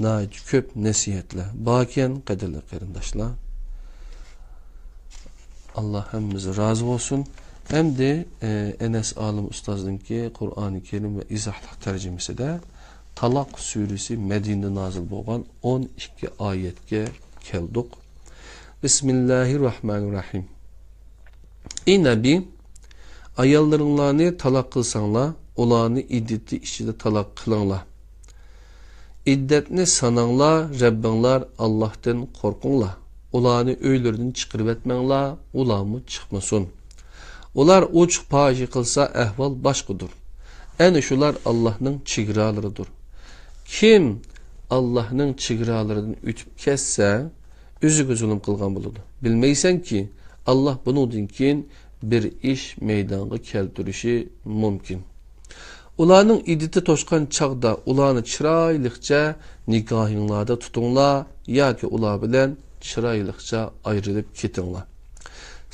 ناھايىتى كۆپ نەسىھەتلەر باركەن، قەدىرلىك قېرىنداشلار. ئاللاھ ھەممىمىزدىن رازى بولسۇن. ئەمدى، ئە، ئەنەس ئالىم ئۇستازنىڭكى قۇرئانى كەرىم ۋە ئىزاھلىق تەرجىمىسىدە تالاق سۈرىسى مەدىنىدە نازىل بولغان ئون ئىككى ئايەتكە كەلدۇق. بىسمىللاھىر راھمانىر راھىم. ئى نەبى، ئاياللىرىڭلارنى تالاق قىلساڭلار، ئۇلارنى ئىددىتى ئىچىدە تالاق قىلىڭلار. ئىددەتنى ساناڭلار، رەببىڭلار ئاللاھتىن قورقۇڭلار. ئۇلارنى ئۆيلىرىدىن چىقىرىۋەتمەڭلار، ئۇلارمۇ چىقمىسۇن. ئۇلار ئوچۇق پاھىشە قىلسا، ئەھۋال باشقىدۇر. ئەنە شۇلار ئاللاھنىڭ چېگرالىرىدۇر. كىم ئاللاھنىڭ چېگرالىرىدىن ئۆتۈپ كەتسە، ئۆزىگە زۇلۇم قىلغان بولىدۇ. بىلمەيسەنكى، ئاللاھ بۇنىڭدىن كېيىن بىر ئىش مەيدانغا كەلتۈرۈشى مۇمكىن. ئۇلارنىڭ ئىددىتى توشقان چاغدا ئۇلارنى چىرايلىقچە نىكاھىڭلاردا تۇتۇڭلار ياكى ئۇلار بىلەن چىرايلىقچە ئايرىلىپ كېتىڭلار.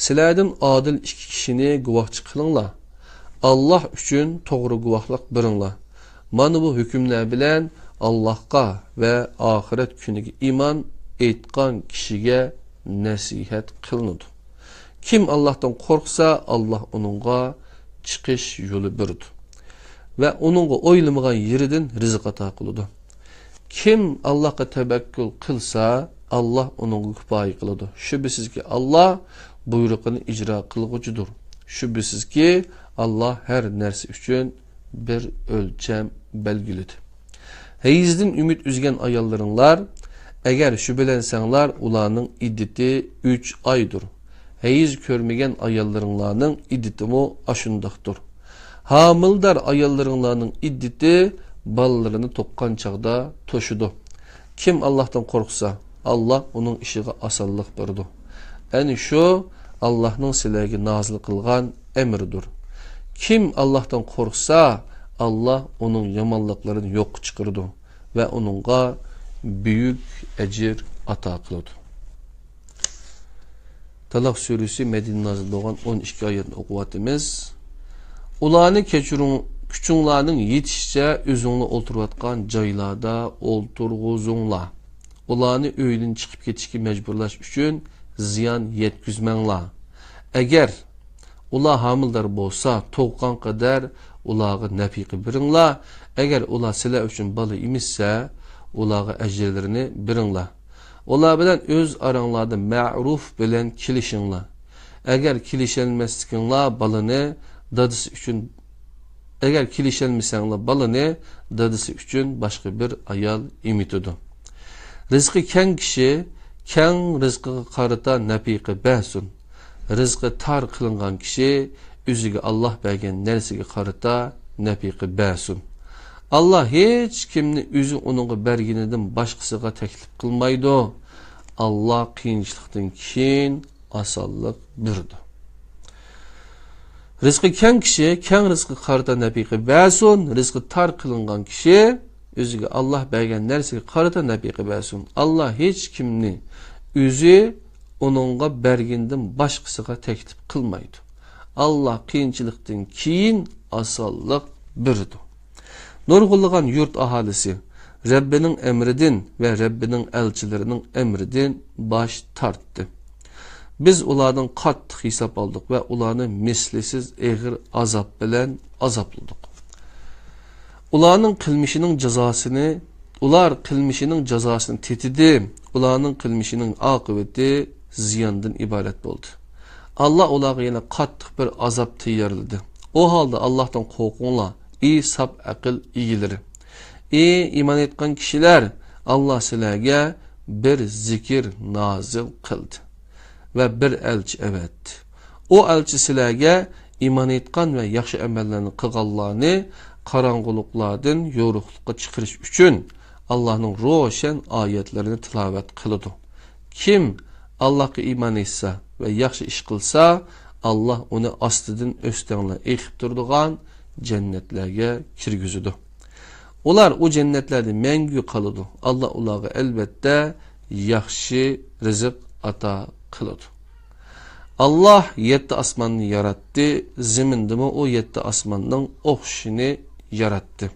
سىلەردىن ئادىل ئىككى كىشىنى گۇۋاھچى قىلىڭلار. ئاللاھ ئۈچۈن توغرا گۇۋاھلىق بېرىڭلار. مانا بۇ ھۆكۈملەر بىلەن ئاللاھقا ۋە ئاخىرەت كۈنىگە ئىمان ئېيتقان كىشىگە نەسىھەت قىلىنىدۇ. كىم ئاللاھتىن قورقسا، ئاللاھ ئۇنىڭغا چىقىش يولى بېرىدۇ ۋە ئۇنىڭغا ئويلىمىغان يېرىدىن رىزىق ئاتا قىلىدۇ. كىم ئاللاھقا تەۋەككۈل قىلسا، ئاللاھ ئۇنىڭغا كۇپايە قىلىدۇ. شۈبھىسىزكى، ئاللاھ بۇيرۇقىنى ئىجرا قىلغۇچىدۇر. شۈبھىسىزكى، ئاللاھ ھەر نەرسە ئۈچۈن بىر ئۆلچەم بەلگىلىدى. ھەيزدىن ئۈمىد ئۈزگەن ئاياللىرىڭلار، ئەگەر شۈبھىلەنسەڭلار، ئۇلارنىڭ ئىددىتى ئۈچ ئايدۇر. ھەيز كۆرمىگەن ئاياللىرىڭلارنىڭ ئىددىتىمۇ ئاشۇنداقتۇر. ھامىلىدار ئاياللىرىڭلارنىڭ ئىددىتى بالىلىرىنى تۇغقان چاغدا توشىدۇ. كىم ئاللاھتىن قورقسا، ئاللاھ ئۇنىڭ ئىشىغا ئاسانلىق بېرىدۇ. ئەنە شۇ ئاللاھنىڭ سىلەرگە نازىل قىلغان ئەمرىدۇر. كىم ئاللاھتىن قورقسا، ئاللاھ ئۇنىڭ يامانلىقلىرىنى يوققا چىقىرىدۇ ۋە ئۇنىڭغا بۈيۈك ئەجىر ئاتا قىلىدۇ. تالاق سۈرىسى مەدىنىدە نازىل بولغان ئون ئىككى ئايەتنى ئوقۇۋاتىمىز. ئۇلارنى كەچۈرۈڭ، كۈچۈڭلارنىڭ يېتىشىچە ئۆزۈڭلار ئولتۇرۇۋاتقان جايلاردا ئولتۇرغۇزۇڭلار. ئۇلارنى ئۆيدىن چىقىپ كېتىشكە مەجبۇرلاش ئۈچۈن زىيان يەتكۈزمەڭلار. ئەگەر ئۇلار ھامىلىدار بولسا، تۇغقان قەدەر ئۇلارغا نەپىقە بېرىڭلار. ئەگەر ئۇلار سىلەر ئۈچۈن بالا ئېمىشسە، ئۇلارغا ئەجىرلىرىنى بېرىڭلار. ئۇلار بىلەن ئۆز ئاراڭلاردا مەرۇف بىلەن كېلىشىڭلار. ئەگەر كېلىشەلمەسلىكىڭلار بالىنى دادىسى ئۈچۈن، ئەگەر كېلىشەلمىسەڭلار بالىنى دادىسى ئۈچۈن باشقا بىر ئايال ئېمىتىدۇ. رىزقى كەڭ كىشى كەڭ رىزقىغا قارىتا نەپىقە بەرسۇن. رىزقى تار قىلىنغان كىشى ئۆزىگە ئاللاھ بەرگەن نەرسىگە قارىتا نەپىقە بەرسۇن. ئاللاھ ھېچ كىمنى ئۆزى ئۇنىڭغا بەرگىنىدىن باشقىسىغا تەكلىپ قىلمايدۇ. ئاللاھ قىيىنچىلىقتىن كېيىن ئاسانلىق بېرىدۇ. رىزقى كەڭ كىشى كەڭ رىزقىغا قارىتا نەپىقە بەرسۇن، رىزقى تار قىلىنغان كىشى ئۆزىگە ئاللاھ بەرگەن نەرسىگە قارىتا نەپىقە بەرسۇن. ئاللاھ ھېچ كىمنى ئۆزى ئۇنىڭغا بەرگىنىدىن باشقىسىغا تەكلىپ قىلمايدۇ. ئاللاھ قىيىنچىلىقتىن كېيىن ئاسانلىق بېرىدۇ. نۇرغۇنلىغان يۇرت ئاھالىسى رەببىنىڭ ئەمرىدىن ۋە رەببىنىڭ ئەلچىلىرىنىڭ ئەمرىدىن باش تارتتى. بىز ئۇلاردىن قاتتىق ھېساب ئالدۇق ۋە ئۇلارنى مىسلىسىز ئېغىر ئازاب بىلەن ئازابلىدۇق. ئۇلارنىڭ قىلمىشىنىڭ جازاسىنى، ئۇلار قىلمىشىنىڭ جازاسىنى تېتىدى. ئۇلارنىڭ قىلمىشىنىڭ ئاقىۋىتى زىياندىن ئىبارەت بولدى. ئاللاھ ئۇلارغا يەنە قاتتىق بىر ئازاب تەييارلىدى. ئۇ ھالدا ئاللاھتىن قورقۇڭلار، ئى ساپ ئەقىل ئىگىلىرى! ئى ئىمان ئېيتقان كىشىلەر! ئاللاھ سىلەرگە بىر زىكىر نازىل قىلدى ۋە بىر ئەلچى ئەۋەتتى. ئۇ ئەلچى سىلەرگە ئىمان ئېيتقان ۋە ياخشى ئەمەللەرنى قىلغانلارنى قاراڭغۇلۇقلاردىن يورۇقلۇققا چىقىرىش ئۈچۈن ئاللاھنىڭ روشەن ئايەتلىرىنى تىلاۋەت قىلىدۇ. كىم ئاللاھقا ئىمان ئېيتسا ۋە ياخشى ئىش قىلسا، ئاللاھ ئۇنى ئاستىدىن ئۆستەڭلەر ئېقىپ تۇرىدىغان جەننەتلەرگە كىرگۈزىدۇ. ئۇلار ئۇ جەننەتلەردە مەڭگۈ قالىدۇ. ئاللاھ ئۇلارغا ئەلۋەتتە ياخشى رىزىق ئاتا قىلىدۇ. ئاللاھ يەتتە ئاسماننى ياراتتى، زېمىندىمۇ ئۇ يەتتە ئاسماننىڭ ئوخشىشىنى ياراتتى.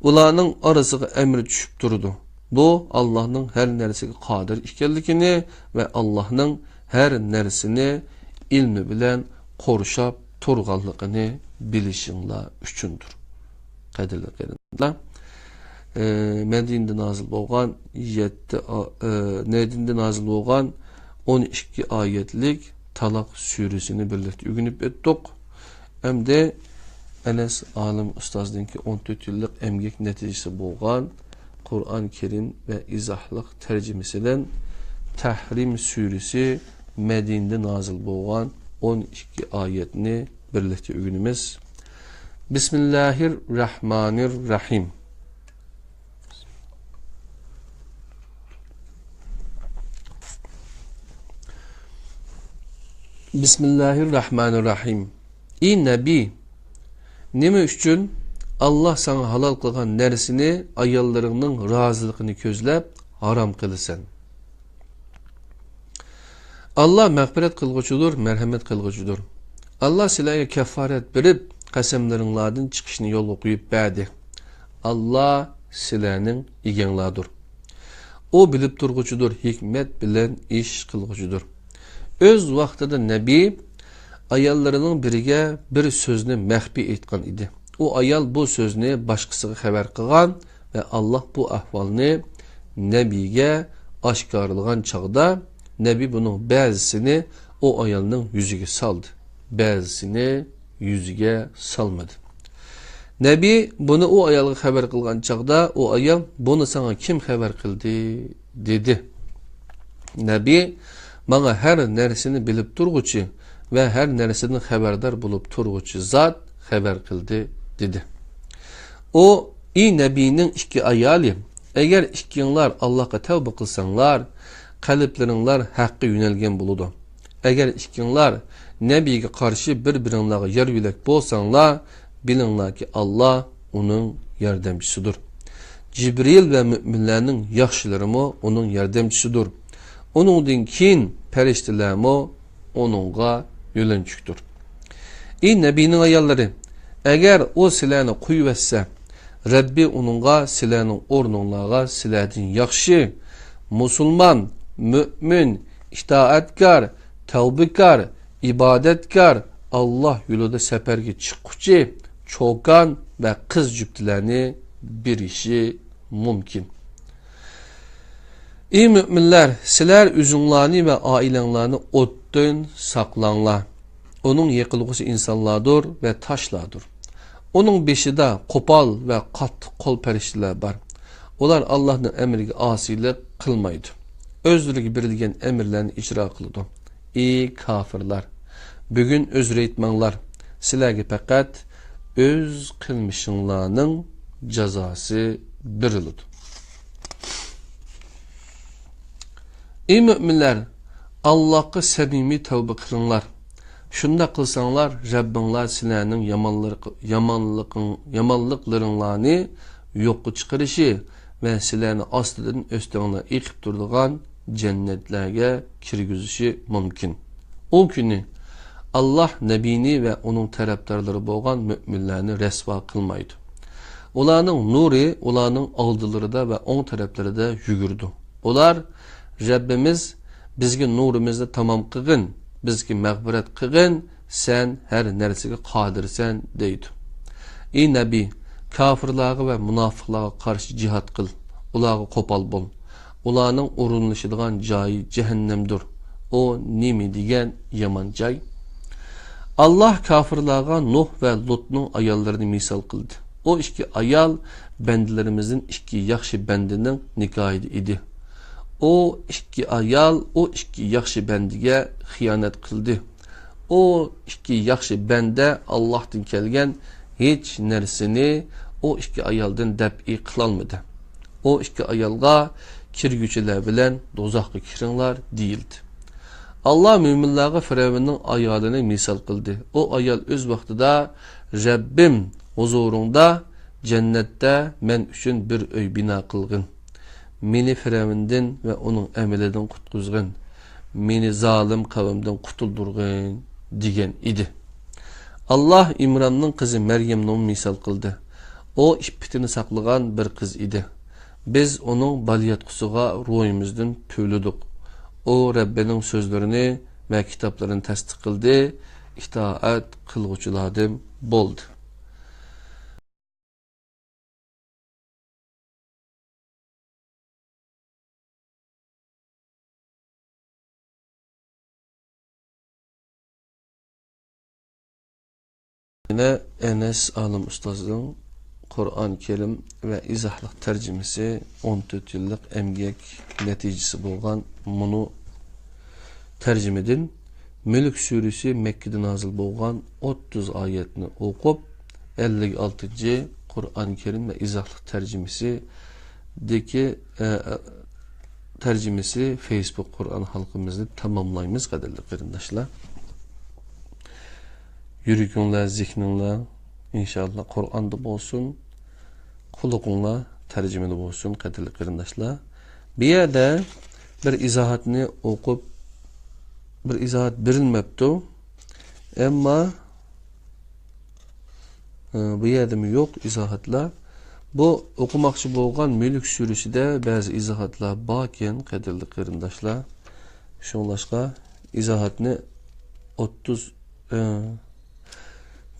ئۇلارنىڭ ئارىسىغا ئەمرى چۈشۈپ تۇرىدۇ. بۇ ئاللاھنىڭ ھەر نەرسىگە قادىر ئىكەنلىكىنى ۋە ئاللاھنىڭ ھەر نەرسىنى ئىلمى بىلەن قورشاپ تۇرغانلىقىنى بىلىشىڭلار ئۈچۈندۇر. قەدىرلىك قېرىنداشلار، ئى، مەدىنىدە نازىل بولغان يەتتە ئا-، ئى، مەدىنىدە نازىل بولغان ئون ئىككى ئايەتلىك تالاق سۈرىسىنى بىرلىكتە ئۆگىنىپ ئۆتتۇق. ئەمدى ئەنەس ئالىم ئۇستازنىڭكى ئون تۆت يىللىق ئەمگەك نەتىجىسى بولغان قۇرئان كەرىم ۋە ئىزاھلىق تەرجىمىسىدىن تەھرىم سۈرىسى مەدىنىدە نازىل بولغان ئون ئىككى ئايەتنى بىرلىكتە ئۆگىنىمىز. بىسمىللاھىر راھمانىر راھىم. بىسمىللاھىرراھمانىرراھىم. ئى نەبى، نېمە ئۈچۈن ئاللاھ ساڭا ھالال قىلغان نەرسىنى ئاياللىرىڭنىڭ رازىلىقىنى كۆزلەپ ھارام قىلىسەن؟ ئاللاھ مەغپىرەت قىلغۇچىدۇر، مەرھەمەت قىلغۇچىدۇر. ئاللاھ سىلەرگە كەففارەت بېرىپ، قەسەملىرىڭلاردىن چىقىشنى يولغا قويۇپ بەردى. ئاللاھ سىلەرنىڭ ئىگەڭلاردۇر. ئۇ بىلىپ تۇرغۇچىدۇر، ھېكمەت بىلەن ئىش قىلغۇچىدۇر. ئۆز ۋاقتىدا نەبى ئاياللىرىنىڭ بىرىگە بىر سۆزنى مەخپىي ئېيتقان ئىدى. ئۇ ئايال بۇ سۆزنى باشقىسىغا خەۋەر قىلغان ۋە ئاللاھ بۇ ئەھۋالنى نەبىگە ئاشكارىلىغان چاغدا، نەبى بۇنىڭ بەزىسىنى ئۇ ئايالنىڭ يۈزىگە سالدى، بەزىسىنى يۈزىگە سالمىدى. نەبى بۇنى ئۇ ئايالغا خەۋەر قىلغان چاغدا، ئۇ ئايال، «بۇنى ساڭا كىم خەۋەر قىلدى؟» دېدى. نەبى، «ماڭا ھەر نەرسىنى بىلىپ تۇرغۇچى ۋە ھەر نەرسىدىن خەۋەردار بولۇپ تۇرغۇچى زات خەۋەر قىلدى» دېدى. ئۇ، ئى نەبىنىڭ ئىككى ئايالى، ئەگەر ئىككىڭلار ئاللاھقا تەۋبە قىلساڭلار، قەلبلىرىڭلار ھەققە يۆنەلگەن بولىدۇ. ئەگەر ئىككىڭلار نەبىگە قارشى بىر-بىرىڭلارغا يار-يۆلەك بولساڭلار، بىلىڭلاركى، ئاللاھ ئۇنىڭ ياردەمچىسىدۇر. جىبرىل ۋە مۆمىنلەرنىڭ ياخشىلىرىمۇ ئۇنىڭ ياردەمچىسىدۇر. ئۇنىڭدىن كېيىن پەرىشتىلەرمۇ ئۇنىڭغا يۆلەنچۈكتۇر. ئى نەبىنىڭ ئاياللىرى، ئەگەر ئۇ سىلەرنى قويۇۋەتسە، رەببى ئۇنىڭغا سىلەرنىڭ ئورنۇڭلارغا سىلەردىن ياخشى، مۇسۇلمان، مۆمىن، ئىتائەتكار، تەۋبىكار، ئىبادەتكار، ئاللاھ يولىدا سەپەرگە چىققۇچى، چوكان ۋە قىز جۈپتىلەرنى بېرىشى مۇمكىن. ئى مۆمىنلەر، سىلەر ئۆزۈڭلارنى ۋە ئائىلەڭلارنى ئوتتىن ساقلاڭلار. ئۇنىڭ يېقىلغۇسى ئىنسانلاردۇر ۋە تاشلاردۇر. ئۇنىڭ بېشىدا قوپال ۋە قاتتىق قول پەرىشتىلەر بار. ئۇلار ئاللاھنىڭ ئەمرىگە ئاسىيلىق قىلمايدۇ. ئۆزلىرىگە بېرىلگەن ئەمىرلەرنى ئىجرا قىلىدۇ. ئى كاپىرلار! بۈگۈن ئۆزرە ئېيتماڭلار. سىلەرگە پەقەت ئۆز قىلمىشىڭلارنىڭ جازاسى بېرىلىدۇ. ئى مۆمىنلەر، ئاللاھقا سەمىمىي تەۋبە قىلىڭلار. شۇنداق قىلساڭلار، رەببىڭلار سىلەرنىڭ يامانلىق-، يامانلىقىڭ-، يامانلىقلىرىڭلارنى يوققا چىقىرىشى ۋە سىلەرنى ئاستىدىن ئۆستەڭلار ئېقىپ تۇرىدىغان جەننەتلەرگە كىرگۈزۈشى مۇمكىن. ئۇ كۈنى ئاللاھ نەبىنى ۋە ئۇنىڭ تەرەپدارلىرى بولغان مۆمىنلەرنى رەسۋا قىلمايدۇ. ئۇلارنىڭ نۇرى ئۇلارنىڭ ئالدىلىرىدا ۋە ئوڭ تەرەپلىرىدە يۈگۈرىدۇ. ئۇلار، «رەببىمىز، بىزگە نۇرىمىزنى تامام قىلغىن، بىزگە مەغپىرەت قىلغىن، سەن ھەر نەرسىگە قادىرسەن» دەيدۇ. ئى نەبى، كاپىرلارغا ۋە مۇناپىقلارغا قارشى جىھاد قىل، ئۇلارغا قوپال بول. ئۇلارنىڭ ئورۇنلىشىدىغان جايى جەھەننەمدۇر. ئۇ نېمە دېگەن يامان جاي! ئاللاھ كاپىرلارغا نۇھ ۋە لۇتنىڭ ئاياللىرىنى مىسال قىلدى. ئۇ ئىككى ئايال بەندىلىرىمىزدىن ئىككى ياخشى بەندىنىڭ نىكاھىدا ئىدى. ئۇ ئىككى ئايال ئۇ ئىككى ياخشى بەندىگە خىيانەت قىلدى. ئۇ ئىككى ياخشى بەندە ئاللاھتىن كەلگەن ھېچ نەرسىنى ئۇ ئىككى ئايالدىن دەپئى قىلالمىدى. ئۇ ئىككى ئايالغا، «كىرگۈچىلەر بىلەن دوزاخقا كىرىڭلار» دېيىلدى. ئاللاھ مۆمىنلارغا فىرئەۋننىڭ ئايالىنى مىسال قىلدى. ئۇ ئايال ئۆز ۋاقتىدا، «رەببىم، ھۇزۇرۇڭدا جەننەتتە مەن ئۈچۈن بىر ئۆي بىنا قىلغىن. مېنى فىرئەۋندىن ۋە ئۇنىڭ ئەمىلىدىن قۇتقۇزغىن. مېنى زالىم قەۋمدىن قۇتۇلدۇرغىن» دېگەن ئىدى. ئاللاھ ئىمراننىڭ قىزى مەريەمنىمۇ مىسال قىلدى. ئۇ ئىپپىتىنى ساقلىغان بىر قىز ئىدى. بىز ئۇنىڭ بالىياتقۇسىغا روھىمىزدىن پۈۋلىدۇق. ئۇ رەببىنىڭ سۆزلىرىنى ۋە كىتابلىرىنى تەستىق قىلدى، ئىتائەت قىلغۇچىلاردىن بولدى. يەنە ئەنەس ئالىم ئۇستازنىڭ قۇرئان كەرىم ۋە ئىزاھلىق تەرجىمىسى، ئون تۆت يىللىق ئەمگەك نەتىجىسى بولغان مۇنۇ تەرجىمىدىن، مۈلۈك سۈرىسى مەككىدە نازىل بولغان ئوتتۇز ئايەتنى ئوقۇپ، ئەللىك ئالتىنچى قۇرئان كەرىم ۋە ئىزاھلىق تەرجىمىسىدىكى، ئە، تەرجىمىسى فېيسبۇك قۇرئان ھالقىمىزنى تاماملايمىز، قەدىرلىك قېرىنداشلار. يۈرىكىڭلار، زېھنىڭلار، ئىنشائاللا، قۇرئاندا بولسۇن، قۇلىقىڭلار تەرجىمىدە بولسۇن، قەدىرلىك قېرىنداشلار. بۇ يەردە بىر ئىزاھاتنى ئوقۇپ، بىر ئىزاھات بېرىلمەپتۇ. ئەمما، ئى، بۇ يەردىمۇ يوق ئىزاھاتلار. بۇ ئوقۇماقچى بولغان مۈلۈك سۈرىسىدە بەزى ئىزاھاتلار باركەن، قەدىرلىك قېرىنداشلار. شۇڭلاشقا ئىزاھاتنى ئوتتۇز، ئى،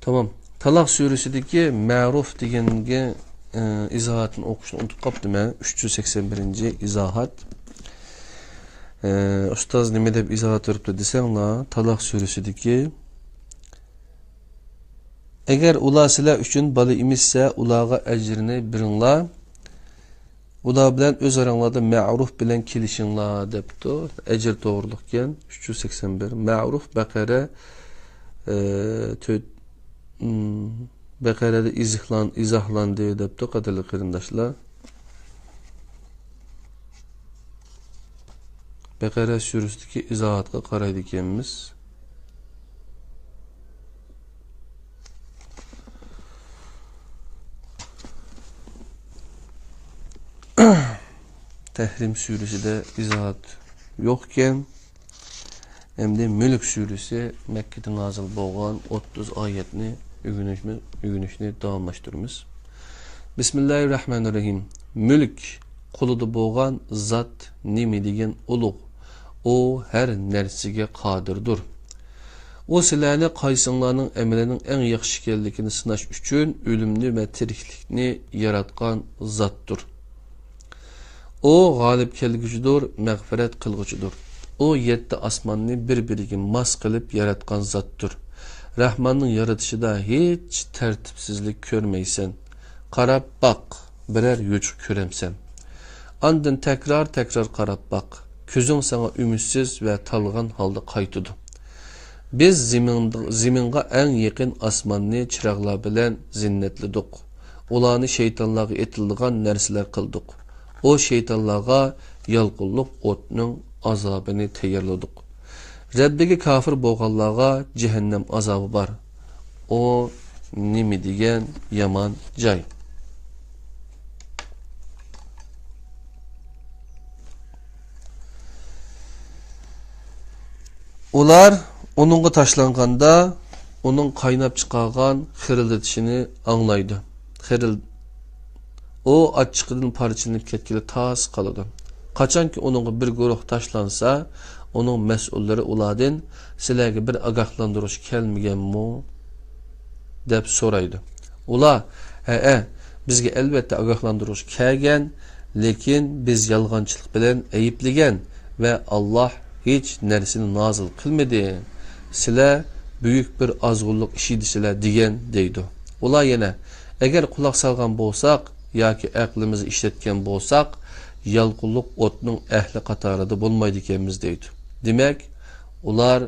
تامام. تالاق سۈرىسىدىكى مەرۇف دېگەنگە، ئى، ئىزاھاتنى ئوقۇشنى ئۇنتۇپ قاپتىمەن. ئۈچ يۈز سەكسەن بىرىنچى ئىزاھات. ئى، ئۇستاز نېمە دەپ ئىزاھات بېرىپتۇ دېسەڭلار، تالاق سۈرىسىدىكى، ئەگەر ئۇلار سىلەر ئۈچۈن بالا ئېمىشسە، ئۇلارغا ئەجرىنى بېرىڭلار. ئۇلار بىلەن ئۆز ئاراڭلاردا مەرۇف بىلەن كېلىشىڭلار، دەپتۇ. ئەجىر توغرۇلۇقكەن، ئۈچ يۈز سەكسەن بىر. مەرۇف بەقەرە، ئى، تۆت، ئىم، بەقەرەدە ئىزىھلان-، ئىزاھلاندى، دەپتۇ، قەدىرلىك قېرىنداشلار. بەقەرە سۈرىسىدىكى ئىزاھاتقا قارايدىكەنمىز. تەھرىم سۈرىسىدە ئىزاھات يوقكەن. ئەمدى مۈلۈك سۈرىسى مەككىدە نازىل بولغان ئوتتۇز ئايەتنى ئۆگىنىشمىز، ئۆگىنىشنى داۋاملاشتۇرىمىز. بىسمىللاھىررەھمانىررەھىم. مۈلۈك قولىدا بولغان زات نېمە دېگەن ئۇلۇغ، ئۇ ھەر نەرسىگە قادىردۇر. ئۇ سىلەرنى قايسىڭلارنىڭ ئەمىلىنىڭ ئەڭ ياخشى ئىكەنلىكىنى سىناش ئۈچۈن ئۆلۈمنى ۋە تىرىكلىكنى ياراتقان زاتتۇر. ئۇ غالىب كەلگۈچىدۇر، مەغپىرەت قىلغۇچىدۇر. ئۇ يەتتە ئاسماننى بىر-بىرىگە ماس قىلىپ ياراتقان زاتتۇر. رەھماننىڭ يارىتىشىدا ھېچ تەرتىپسىزلىك كۆرمەيسەن. قاراپ باق، بىرەر يوچۇق كۆرەمسەن؟ ئاندىن تەكرار-تەكرار قاراپ باق. كۆزۈڭ ساڭا ئۈمىدسىز ۋە تالغان ھالدا قايتىدۇ. بىز زېمىن-، زېمىنغا ئەڭ يېقىن ئاسماننى چىراغلار بىلەن زىننەتلىدۇق. ئۇلارنى شەيتانلارغا ئېتىلىدىغان نەرسىلەر قىلدۇق. ئۇ شەيتانلارغا يالقۇنلۇق ئوتنىڭ ئازابىنى تەييارلىدۇق. رەببىگە كاپىر بولغانلارغا جەھەننەم ئازابى بار. ئۇ نېمە دېگەن يامان جاي! ئۇلار ئۇنىڭغا تاشلانغاندا، ئۇنىڭ قايناپ چىقارغان خىرىلدىتىشىنى ئاڭلايدۇ. خىرىل-، ئۇ ئاچچىقىدىن پارچىلىنىپ كەتكىلى تاس قالىدۇ. قاچانكى ئۇنىڭغا بىر گۇرۇھ تاشلانسا، ئۇنىڭ مەسئۇللىرى ئۇلاردىن، «سىلەرگە بىر ئاگاھلاندۇرغۇچى كەلمىگەنمۇ؟» دەپ سورايدۇ. ئۇلار، «ھەئە، بىزگە ئەلۋەتتە ئاگاھلاندۇرغۇچى كەلگەن، لېكىن بىز يالغانچىلىق بىلەن ئەيىبلىگەن ۋە ئاللاھ ھېچ نەرسىنى نازىل قىلمىدى. سىلەر بۈيۈك بىر ئازغۇنلۇق ئىچىدىسىلەر دېگەن» دەيدۇ. ئۇلار يەنە، «ئەگەر قۇلاق سالغان بولساق ياكى ئەقلىمىزنى ئىشلەتكەن بولساق، يالقۇنلۇق ئوتنىڭ ئەھلى قاتارىدا بولمايدىكەنمىز» دەيدۇ. دېمەك، ئۇلار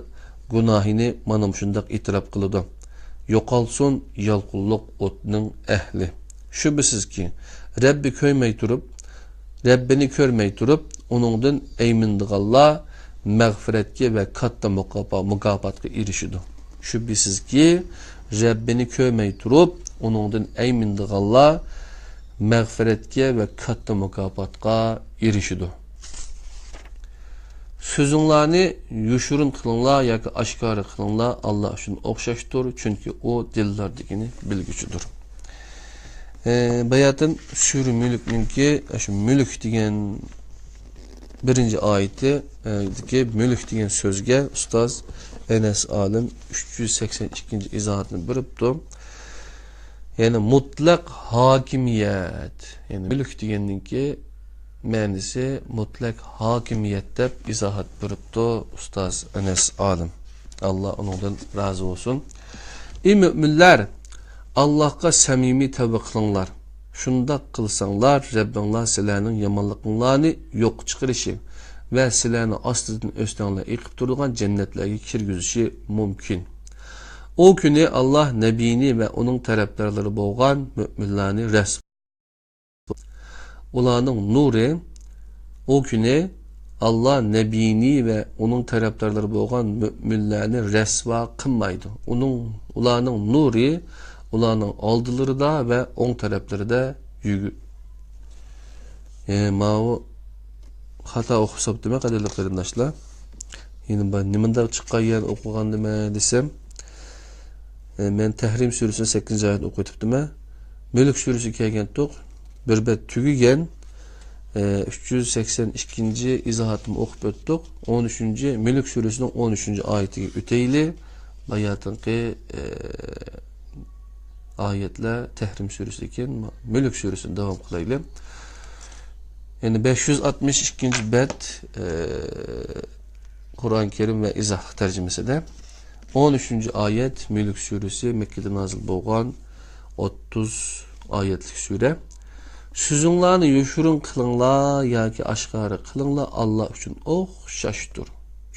گۇناھىنى مانا مۇشۇنداق ئېتىراپ قىلىدۇ: «يوقالسۇن يالقۇنلۇق ئوتنىڭ ئەھلى.» شۈبھىسىزكى، رەببى كۆرمەي تۇرۇپ، رەببىنى كۆرمەي تۇرۇپ، ئۇنىڭدىن ئەيمىنىدىغانلار مەغپىرەتكە ۋە كاتتا مۇكاپا-، مۇكاپاتقا ئېرىشىدۇ. شۈبھىسىزكى، رەببىنى كۆرمەي تۇرۇپ، ئۇنىڭدىن ئەيمىنىدىغانلار مەغپىرەتكە ۋە كاتتا مۇكاپاتقا ئېرىشىدۇ. سۆزۈڭلارنى يوشۇرۇن قىلىڭلار ياكى ئاشكارا قىلىڭلار، ئاللا ئۈچۈن ئوخشاشتۇر، چۈنكى ئۇ دىللاردىكىنى بىلگۈچىدۇر. ئى، باياتىن سۈرە مۈلۈكنىڭكى، شۇ مۈلۈك دېگەن بىرىنچى ئايىتى، ئى، دىكى مۈلۈك دېگەن سۆزگە ئۇستاز ئەنەس ئالىم ئۈچ يۈز سەكسەن ئىككىنچى ئىزاھاتنى بېرىپتۇ. يەنى مۇتلەق ھاكىمىيەت، يەنى مۈلۈك دېگەننىڭكى مەنىسى مۇتلەق ھاكىمىيەت دەپ ئىزاھات بېرىپتۇ ئۇستاز ئەنەس ئالىم. ئاللا ئۇنىڭدىن رازى بولسۇن. ئى مۆمىنلەر، ئاللاھقا سەمىمىي تەۋبە قىلىڭلار. شۇنداق قىلساڭلار، رەببىڭلار سىلەرنىڭ يامانلىقىڭلارنى يوققا چىقىرىشى ۋە سىلەرنى ئاستىدىن ئۆستەڭلەر ئېقىپ تۇرىدىغان جەننەتلەرگە كىرگۈزۈشى مۇمكىن. ئۇ كۈنى ئاللاھ نەبىينى ۋە ئۇنىڭ تەرەپدارلىرى بولغان مۆمىنلەرنى رەس ئۇلارنىڭ نۇرى، ئۇ كۈنى ئاللا نەبىيىنى ۋە ئۇنىڭ تەرەپدارلىرى بولغان مۆمىنلەرنى رەسۋا قىلمايدۇ. ئۇنىڭ، ئۇلارنىڭ نۇرى ئۇلارنىڭ ئالدىلىرىدا ۋە ئوڭ تەرەپلىرىدە يۈگۈ-، ئە، ماۋۇ خاتا ئوقۇپ ساپتىمەن، قەدىرلىك قېرىنداشلار. يەنە بار، نېمانداق چىققان يەرنى ئوقۇغاندىمەن دېسەم، ئە، مەن تەھرىم سۈرىسىنىڭ سەككىزىنچى ئايەتنى ئوقۇۋېتىپتىمەن. مۈلۈك سۈرىسىگە كەلگەنتۇق. بىر بەت تۈگىگەن، ئە، ئۈچ يۈز سەكسەن ئىككىنچى ئىزاھاتنى ئوقۇپ ئۆتتۇق. ئون ئۈچىنچى، مۈلۈك سۈرىسىنىڭ ئون ئۈچىنچى ئايىتىگە ئۆتەيلى. باياتىنقى، ئە، ئايەتلەر تەھرىم سۈرىسىدىن كېيىن مۈلۈك سۈرىسىنى داۋام قىلايلى. يەنى بەش يۈز ئاتمىش ئىككىنچى بەت، ئە، قۇرئان كەرىم ۋە ئىزاھلىق تەرجىمىسىدە. ئون ئۈچىنچى ئايەت، مۈلۈك سۈرىسى، مەككىدە نازىل بولغان ئوتتۇز ئايەتلىك سۈرە. سۆزۈڭلارنى يوشۇرۇن قىلىڭلار ياكى ئاشكارا قىلىڭلار، ئاللا ئۈچۈن ئوخشاشتۇر.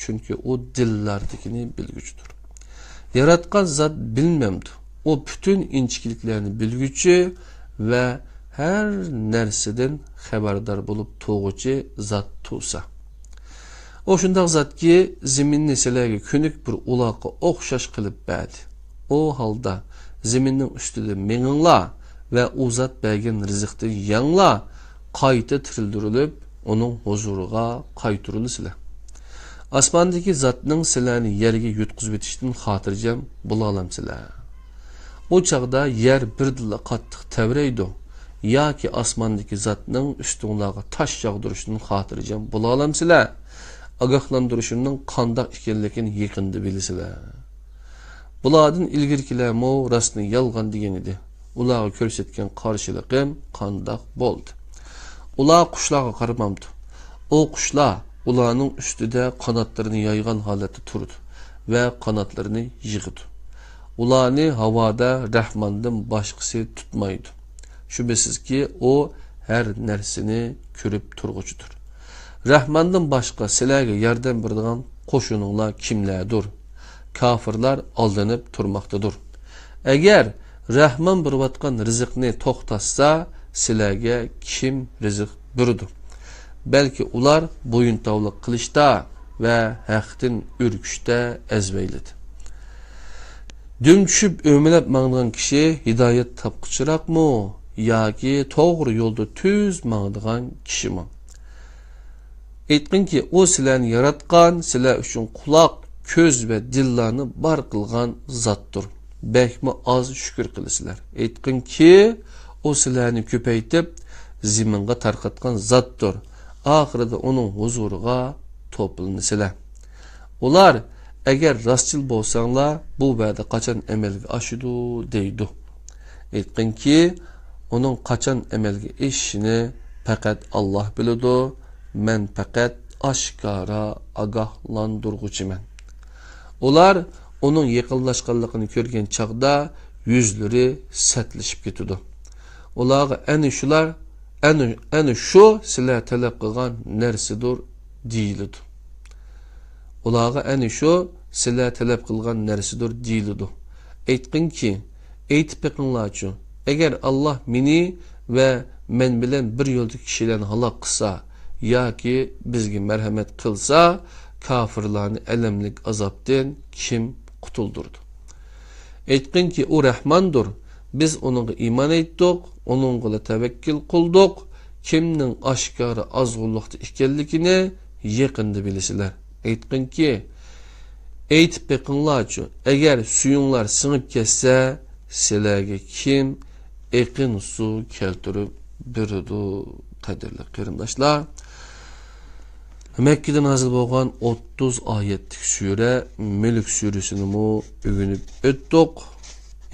چۈنكى ئۇ دىللاردىكىنى بىلگۈچىدۇر. ياراتقان زات بىلمەمدۇ. ئۇ پۈتۈن ئىنچىكىلىكلەرنى بىلگۈچى ۋە ھەر نەرسىدىن خەۋەردار بولۇپ تۇرغۇچى زات تۇرسا. ئۇ شۇنداق زاتكى، زېمىننى سىلەرگە كۆنۈك بىر ئۇلاققا ئوخشاش قىلىپ بەردى. ئۇ ھالدا زېمىننىڭ ئۈستىدە مېڭىڭلار ۋە ئۇ زات بەرگەن رىزىقتىن يەڭلار، قايتا تىرىلدۈرۈلۈپ، ئۇنىڭ ھۇزۇرىغا قايتۇرۇلىسىلەر. ئاسماندىكى زاتنىڭ سىلەرنى يەرگە يۇتقۇزۇۋېتىشىدىن خاتىرجەم بولالامسىلەر؟ ئۇ چاغدا يەر بىردىنلا قاتتىق تەۋرەيدۇ ياكى ئاسماندىكى زاتنىڭ ئۈستۈڭلارغا تاش ياغدۇرۇشىدىن خاتىرجەم بولالامسىلەر؟ ئاگاھلاندۇرۇشۇمنىڭ قانداق ئىكەنلىكىنى يېقىندا بىلىسىلەر. بۇلاردىن ئىلگىرىكىلەرمۇ راستنى يالغان دېگەنىدى. ئۇلارغا كۆرسەتكەن قارشىلىقىم قانداق بولدى؟ ئۇلار قۇشلارغا قارىمامدۇ؟ ئۇ قۇشلار ئۇلارنىڭ ئۈستىدە قاناتلىرىنى يايغان ھالەتتە تۇرىدۇ ۋە قاناتلىرىنى يىغىدۇ. ئۇلارنى ھاۋادا رەھماندىن باشقىسى تۇتمايدۇ. شۈبھىسىزكى، ئۇ ھەر نەرسىنى كۆرۈپ تۇرغۇچىدۇر. رەھماندىن باشقا سىلەرگە ياردەم بېرىدىغان قوشۇنۇڭلار كىملەردۇر؟ كاپىرلار ئالدىنىپ تۇرماقتىدۇر. ئەگەر رەھمان بېرىۋاتقان رىزىقنى توختاتسا، سىلەرگە كىم رىزىق بېرىدۇ؟ بەلكى ئۇلار بويۇنتاۋلىق قىلىشتا ۋە ھەقتىن ئۈركۈشتە ئەزۋەيلىدى. دۈم چۈشۈپ ئۆمىلەپ ماڭىدىغان كىشى ھىدايەت تاپقۇچىراقمۇ ياكى توغرا يولدا تۈز ماڭىدىغان كىشىمۇ؟ ئېيتقىنكى، ئۇ سىلەرنى ياراتقان، سىلەر ئۈچۈن قۇلاق، كۆز ۋە دىللارنى بار قىلغان زاتتۇر. بەكمۇ ئاز شۈكۈر قىلىسىلەر. ئېيتقىنكى، ئۇ سىلەرنى كۆپەيتىپ، زېمىنغا تارقاتقان زاتتۇر. ئاخىرىدا ئۇنىڭ ھۇزۇرىغا توپلىنىسىلەر. ئۇلار، ئەگەر راستچىل بولساڭلار، بۇ ۋەدە قاچان ئەمەلگە ئاشىدۇ؟ دەيدۇ. ئېيتقىنكى، ئۇنىڭ قاچان ئەمەلگە ئېشىشىنى پەقەت ئاللا بىلىدۇ، مەن پەقەت ئاشكارا ئاگاھلاندۇرغۇچىمەن. ئۇلار ئۇنىڭ يېقىنلاشقانلىقىنى كۆرگەن چاغدا يۈزلىرى سەتلىشىپ كېتىدۇ. ئۇلارغا ئەنە شۇلار، ئەنە، ئەنە شۇ سىلەر تەلەپ قىلغان نەرسىدۇر دېيىلىدۇ. ئۇلارغا ئەنە شۇ سىلەر تەلەپ قىلغان نەرسىدۇر دېيىلىدۇ. ئېيتقىنكى، ئېيتىپ بېقىڭلارچۇ، ئەگەر ئاللا مېنى ۋە مەن بىلەن بىر يولدىكى كىشىلەرنى ھالاك قىلسا ياكى بىزگە مەرھەمەت قىلسا، كاپىرلارنى ئەلەملىك ئازابتىن كىم قۇتۇلدۇرىدۇ؟ ئېيتقىنكى، ئۇ رەھماندۇر. بىز ئۇنىڭغا ئىمان ئېيتتۇق، ئۇنىڭغىلا تەۋەككۈل قىلدۇق. كىمنىڭ ئاشكارا ئازغۇنلۇقتا ئىكەنلىكىنى يېقىندا بىلىسىلەر. ئېيتقىنكى، ئېيتىپ بېقىڭلارچۇ، ئەگەر سۈيۈڭلار سىڭىپ كەتسە، سىلەرگە كىم ئېقىن سۇ كەلتۈرۈپ بېرىدۇ؟ قەدىرلىك قېرىنداشلار، مەككىدە نازىل بولغان ئوتتۇز ئايەتلىك سۈرە مۈلۈك سۈرىسىنىمۇ ئۆگىنىپ ئۆتتۇق.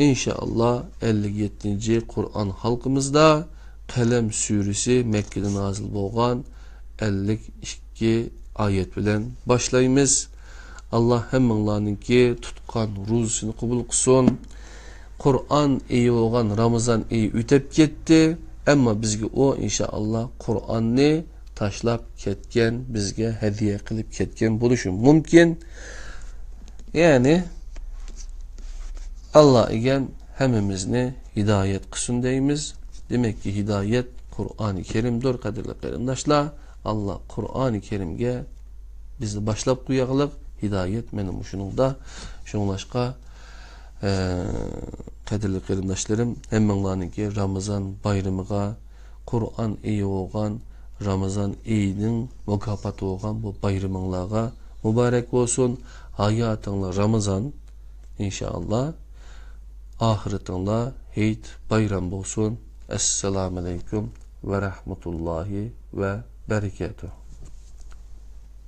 ئىنشائاللا، ئەللىك يەتتىنچى قۇرئان ھالقىمىزدا قەلەم سۈرىسى مەككىدە نازىل بولغان ئەللىك ئىككى ئايەت بىلەن باشلايمىز. ئاللا ھەممىڭلارنىڭكى تۇتقان روزىسىنى قوبۇل قىلسۇن. قۇرئان ئېيى بولغان رامىزان ئېيى ئۆتۈپ كەتتى. ئەمما بىزگە ئۇ، ئىنشائاللا، قۇرئاننى تاشلاپ كەتكەن، بىزگە ھەدىيە قىلىپ كەتكەن بولۇشى مۇمكىن. يەنى، ئاللا ئىگەم ھەممىمىزنى ھىدايەت قىلسۇن دەيمىز. دېمەككى، ھىدايەت قۇرئانى كەرىمدۇر، قەدىرلىك قېرىنداشلار. ئاللا قۇرئانى كەرىمگە بىزنى باشلاپ قوياغلىق، ھىدايەت مانا مۇشۇنىڭدا. شۇڭلاشقا، ئە، قەدىرلىك قېرىنداشلىرىم، ھەممىڭلارنىڭكى رامىزان بايرىمىغا، قۇرئان ئېيى بولغان رامىزان ئېيىنىڭ مۇكاپاتى بولغان بۇ بايرىمىڭلارغا مۇبارەك بولسۇن. ھاياتىڭلار رامىزان، ئىنشائاللا. ئاخىرىتىڭلار ھېيت، بايرام بولسۇن. ئەسسالامۇئەلەيكۇم ۋە رەھمەتۇللاھى ۋە بەرىكاتۇھ.